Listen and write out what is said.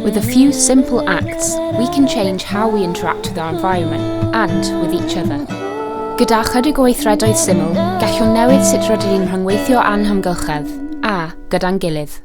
With a few simple acts, we can change how we interact with our environment and with each other. Gyda chydig o weithredoedd syml, gallwn newid sut rydyn ni'n rhyngweithio â'n hamgylchedd, a gyda'n gilydd.